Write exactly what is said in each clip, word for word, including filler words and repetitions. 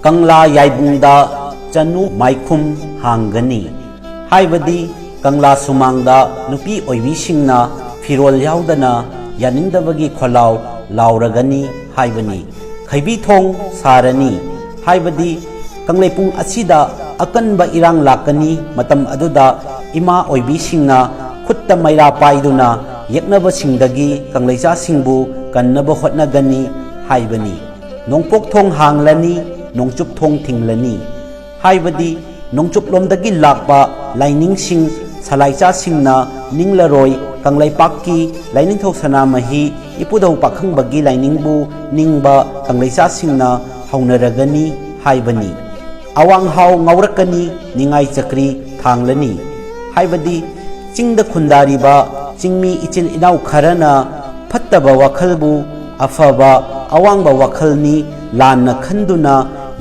ꯀꯪꯂꯥ ꯌꯥꯏꯕꯨꯡꯗ ꯆꯅꯨ ꯃꯥꯏꯈꯨꯝ ꯍꯥꯡꯒꯅꯤ꯫ ꯍꯥꯏꯕꯗꯤ ꯀꯪꯂꯥ ꯁꯨꯃꯥꯡꯗ ꯅꯨꯄꯤ ꯑꯣꯏꯕꯤꯁꯤꯡꯅ ꯐꯤꯔꯣꯜ ꯌꯥꯎꯗꯅ ꯌꯥꯅꯤꯡꯗꯕꯒꯤ ꯈꯣꯜꯂꯥꯎ ꯂꯥꯎꯔꯒꯅꯤ ꯍꯥꯏꯕꯅꯤ꯫ ꯈꯩꯕꯤ ꯊꯣꯡ ꯁꯥꯔꯅꯤ꯫ ꯍꯥꯏꯕꯗꯤ ꯀꯪꯂꯩꯄꯨꯡ ꯑꯁꯤꯗ ꯑꯀꯟꯕ ꯏꯔꯥꯡ ꯂꯥꯛꯀꯅꯤ꯫ ꯃꯇꯝ ꯑꯗꯨꯗ ꯏꯃꯥ ꯑꯣꯏꯕꯤꯁꯤꯡꯅ ꯈꯨꯠꯇ ꯃꯩꯔꯥ ꯄꯥꯏꯗꯨꯅ ꯌꯦꯛꯅꯕꯁꯤꯡꯗꯒꯤ ꯀꯪꯂꯩꯆꯥꯁꯤꯡꯕꯨ ꯀꯟꯅꯕ ꯍꯣꯠꯅꯒꯅꯤ ꯍꯥꯏꯕꯅꯤ꯫ ꯅꯣꯡꯄꯣꯛ ꯊꯣꯡ ꯍꯥꯡꯂꯅꯤ, ꯅꯣꯡꯆꯨꯞ ꯊꯣꯡ ꯊꯤꯡꯂꯅꯤ꯫ ꯍꯥꯏꯕꯗꯤ ꯅꯣꯡꯆꯨꯞꯂꯣꯝꯗꯒꯤ ꯂꯥꯛꯄ ꯂꯥꯏꯅꯤꯡꯁꯤꯡ ꯁꯂꯥꯏꯆꯥꯁꯤꯡꯅ ꯅꯤꯡꯂꯔꯣꯏ꯫ ꯀꯪꯂꯩꯄꯥꯛꯀꯤ ꯂꯥꯏꯅꯤꯡꯊꯧ ꯁꯅꯥꯃꯍꯤ ꯏꯄꯨꯙꯧ ꯄꯥꯈꯪꯕꯒꯤ ꯂꯥꯏꯅꯤꯡꯕꯨ ꯅꯤꯡꯕ ꯀꯪꯂꯩꯆꯥꯁꯤꯡꯅ ꯍꯧꯅꯔꯒꯅꯤ ꯍꯥꯏꯕꯅꯤ꯫ ꯑꯋꯥꯡꯍꯥꯎ ꯉꯥꯎꯔꯛꯀꯅꯤ, ꯅꯤꯡꯉꯥꯏ ꯆꯀ꯭ꯔꯤ ꯊꯥꯡꯂꯅꯤ꯫ ꯍꯥꯏꯕꯗꯤ ꯆꯤꯡꯗ ꯈꯨꯟꯗꯥꯔꯤꯕ ꯆꯤꯡꯃꯤ ꯏꯆꯤꯜ ꯏꯅꯥꯎ ꯈꯔꯅ ꯐꯠꯇꯕ ꯋꯥꯈꯜꯕꯨ ꯑꯐꯕ ꯑꯋꯥꯡꯕ ꯋꯥꯈꯜꯅꯤ ꯂꯥꯟꯅ ꯈꯟꯗꯨꯅ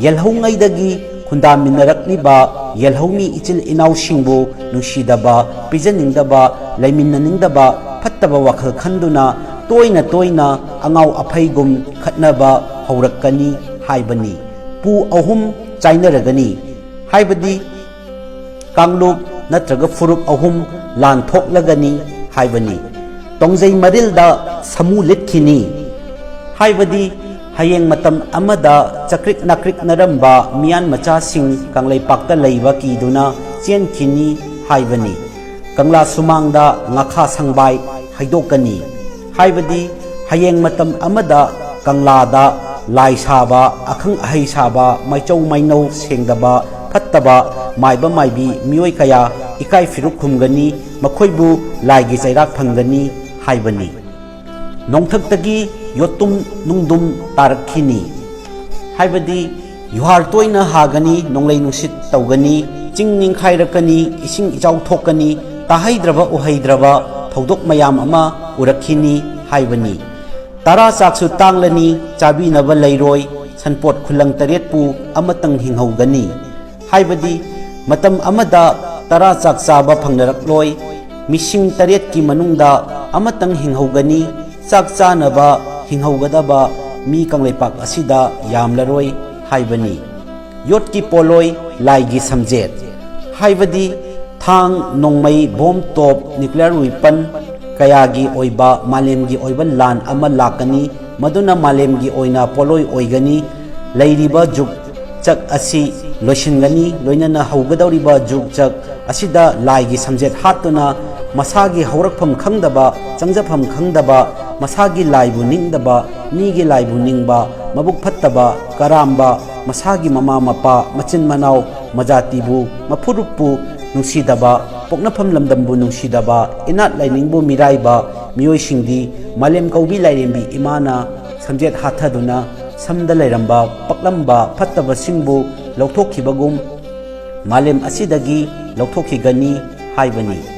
ꯌꯦꯜꯍꯧꯉꯩꯗꯒꯤ ꯈꯨꯟꯗꯥꯃꯤꯟꯅꯔꯛꯂꯤꯕ ꯌꯦꯜꯍꯧꯃꯤ ꯏꯆꯤꯜ ꯏꯅꯥꯎꯁꯤꯡꯕꯨ ꯅꯨꯡꯁꯤꯗꯕ, ꯄꯤꯖꯅꯤꯡꯗꯕ, ꯂꯩꯃꯤꯟꯅꯅꯤꯡꯗꯕ ꯐꯠꯇꯕ ꯋꯥꯈꯜ ꯈꯟꯗꯨꯅ ꯇꯣꯏꯅ ꯇꯣꯏꯅ ꯑꯉꯥꯎ ꯑꯐꯩꯒꯨꯝ ꯈꯠꯅꯕ ꯍꯧꯔꯛꯀꯅꯤ ꯍꯥꯏꯕꯅꯤ꯫ ꯄꯨ ꯑꯍꯨꯝ ꯆꯥꯏꯅꯔꯒꯅꯤ꯫ ꯍꯥꯏꯕꯗꯤ ꯀꯥꯡꯂꯨꯞ ꯅꯠꯇ꯭ꯔꯒ ꯐꯨꯔꯨꯞ ꯑꯍꯨꯝ ꯂꯥꯟ ꯊꯣꯛꯂꯒꯅꯤ ꯍꯥꯏꯕꯅꯤ꯫ ꯇꯣꯡꯖꯩ ꯃꯔꯤꯜꯗ ꯁꯃꯨ ꯂꯤꯠꯈꯤꯅꯤ꯫ ꯍꯥꯏꯕꯗꯤ ꯍꯌꯦꯡ ꯃꯇꯝ ꯑꯃꯗ ꯆꯀ꯭ꯔꯤꯛ ꯅꯥꯀ꯭ꯔꯤꯛꯅꯔꯝꯕ ꯃꯤꯌꯥꯟ ꯃꯆꯥꯁꯤꯡ ꯀꯪꯂꯩꯄꯥꯛꯇ ꯂꯩꯕ ꯀꯤꯗꯨꯅ ꯆꯦꯟꯈꯤꯅꯤ ꯍꯥꯏꯕꯅꯤ꯫ ꯀꯪꯂꯥ ꯁꯨꯃꯥꯡꯗ ꯉꯥꯈꯥ ꯁꯪꯕꯥꯏ ꯍꯩꯗꯣꯛꯀꯅꯤ꯫ ꯍꯥꯏꯕꯗꯤ ꯍꯌꯦꯡ ꯃꯇꯝ ꯑꯃꯗ ꯀꯪꯂꯥꯗ ꯂꯥꯏ ꯁꯥꯕ, ꯑꯈꯪ ꯑꯍꯩ ꯁꯥꯕ, ꯃꯥꯏꯆꯧ ꯃꯥꯏꯅꯧ ꯁꯦꯡꯗꯕ, ꯐꯠꯇꯕ, ꯃꯥꯏꯕ ꯃꯥꯏꯕꯤ ꯃꯤꯑꯣꯏ ꯀꯌꯥ ꯏꯀꯥꯏ ꯐꯤꯔꯨꯛ ꯈꯨꯝꯒꯅꯤ, ꯃꯈꯣꯏꯕꯨ ꯂꯥꯏꯒꯤ ꯆꯩꯔꯥꯛ ꯐꯪꯒꯅꯤ ꯍꯥꯏꯕꯅꯤ꯫ ꯅꯣꯡꯊꯛꯇꯒꯤ ꯌꯣꯠꯇꯨꯝ ꯅꯨꯡꯗꯨꯝ ꯇꯥꯔꯛꯈꯤꯅꯤ꯫ ꯍꯥꯏꯕꯗꯤ ꯌꯨꯍꯥꯔ ꯇꯣꯏꯅ ꯍꯥꯒꯅꯤ, ꯅꯣꯡꯂꯩ ꯅꯨꯡꯁꯤꯠ ꯇꯧꯒꯅꯤ, ꯆꯤꯡ ꯅꯤꯡꯈꯥꯏꯔꯛꯀꯅꯤ, ꯏꯁꯤꯡ ꯏꯆꯥꯎ ꯊꯣꯛꯀꯅꯤ, ꯇꯥꯍꯩꯗ꯭ꯔꯕ ꯎꯍꯩꯗ꯭ꯔꯕ ꯊꯧꯗꯣꯛ ꯃꯌꯥꯝ ꯑꯃ ꯎꯔꯛꯈꯤꯅꯤ ꯍꯥꯏꯕꯅꯤ꯫ ꯇꯔꯥ ꯆꯥꯛꯁꯨ ꯇꯥꯡꯂꯅꯤ, ꯆꯥꯕꯤꯅꯕ ꯂꯩꯔꯣꯏ, ꯁꯟꯄꯣꯠ ꯈꯨꯂꯪ ꯇꯔꯦꯠꯄꯨ ꯑꯃꯇꯪ ꯍꯤꯡꯍꯧꯒꯅꯤ꯫ ꯍꯥꯏꯕꯗꯤ ꯃꯇꯝ ꯑꯃꯗ ꯇꯔꯥ ꯆꯥꯛ ꯆꯥꯕ ꯐꯪꯅꯔꯛꯂꯣꯏ, ꯃꯤꯁꯤꯡ ꯇꯔꯦꯠꯀꯤ ꯃꯅꯨꯡꯗ ꯑꯃꯇꯪ ꯍꯤꯡꯍꯧꯒꯅꯤ꯫ ꯆꯥꯛ ꯆꯥꯅꯕ ꯍꯤꯡꯍꯧꯒꯗꯕ ꯃꯤ ꯀꯪꯂꯩꯄꯥꯛ ꯑꯁꯤꯗ ꯌꯥꯝꯂꯔꯣꯏ꯫ ꯍꯥꯏꯕꯅꯤ꯫ ꯌꯣꯠꯀꯤ ꯄꯣꯠꯂꯣꯏ, ꯂꯥꯏꯒꯤ ꯁꯝꯖꯦꯠ ꯍꯥꯏꯕꯗꯤ ꯊꯥꯡ, ꯅꯣꯡꯃꯩ, ꯕꯣꯝ, ꯇꯣꯞ, ꯅ꯭ꯌꯨꯀ꯭ꯂꯤꯌꯔ ꯋꯤꯄꯟ ꯀꯌꯥꯒꯤ ꯑꯣꯏꯕ, ꯃꯥꯂꯦꯝꯒꯤ ꯑꯣꯏꯕ ꯂꯥꯟ ꯑꯃ ꯂꯥꯛꯀꯅꯤ, ꯃꯗꯨꯅ ꯃꯥꯂꯦꯝꯒꯤ ꯑꯣꯏꯅ ꯄꯣꯠꯂꯣꯏ ꯑꯣꯏꯒꯅꯤ꯫ ꯂꯩꯔꯤꯕ ꯖꯨꯒ ꯆꯛ ꯑꯁꯤ ꯂꯣꯏꯁꯤꯟꯒꯅꯤ, ꯂꯣꯏꯅꯅ ꯍꯧꯒꯗꯧꯔꯤꯕ ꯖꯨꯒ ꯆꯛ ꯑꯁꯤꯗ ꯂꯥꯏꯒꯤ ꯁꯝꯖꯦꯠ ꯍꯥꯠꯇꯨꯅ ꯃꯁꯥꯒꯤ ꯍꯧꯔꯛꯐꯝ ꯈꯪꯗꯕ, ꯆꯪꯖꯐꯝ ꯈꯪꯗꯕ, ꯃꯁꯥꯒꯤ ꯂꯥꯏꯕꯨ ꯅꯤꯡꯗꯕ, ꯃꯤꯒꯤ ꯂꯥꯏꯕꯨ ꯅꯤꯡꯕ, ꯃꯕꯨꯛ ꯐꯠꯇꯕ, ꯀꯔꯥꯝꯕ, ꯃꯁꯥꯒꯤ ꯃꯃꯥ ꯃꯄꯥ, ꯃꯆꯤꯟ ꯃꯅꯥꯎ, ꯃꯖꯥꯇꯤꯕꯨ, ꯃꯐꯨꯔꯨꯞꯄꯨ ꯅꯨꯡꯁꯤꯗꯕ, ꯄꯣꯛꯅꯐꯝ ꯂꯝꯗꯝꯕꯨ ꯅꯨꯡꯁꯤꯗꯕ, ꯏꯅꯥꯠ ꯂꯥꯏꯅꯤꯡꯕꯨ ꯃꯤꯔꯥꯏꯕ ꯃꯤꯑꯣꯏꯁꯤꯡꯗꯤ ꯃꯥꯂꯦꯝ ꯀꯧꯕꯤ ꯂꯥꯏꯔꯦꯝꯕꯤ ꯏꯃꯥꯅ ꯁꯝꯖꯦꯠ ꯍꯥꯠꯊꯗꯨꯅ ꯁꯝꯗ ꯂꯩꯔꯝꯕ ꯄꯛꯂꯝꯕ ꯐꯠꯇꯕꯁꯤꯡꯕꯨ ꯂꯧꯊꯣꯛꯈꯤꯕꯒꯨꯝ ꯃꯥꯂꯦꯝ ꯑꯁꯤꯗꯒꯤ ꯂꯧꯊꯣꯛꯈꯤꯒꯅꯤ ꯍꯥꯏꯕꯅꯤ꯫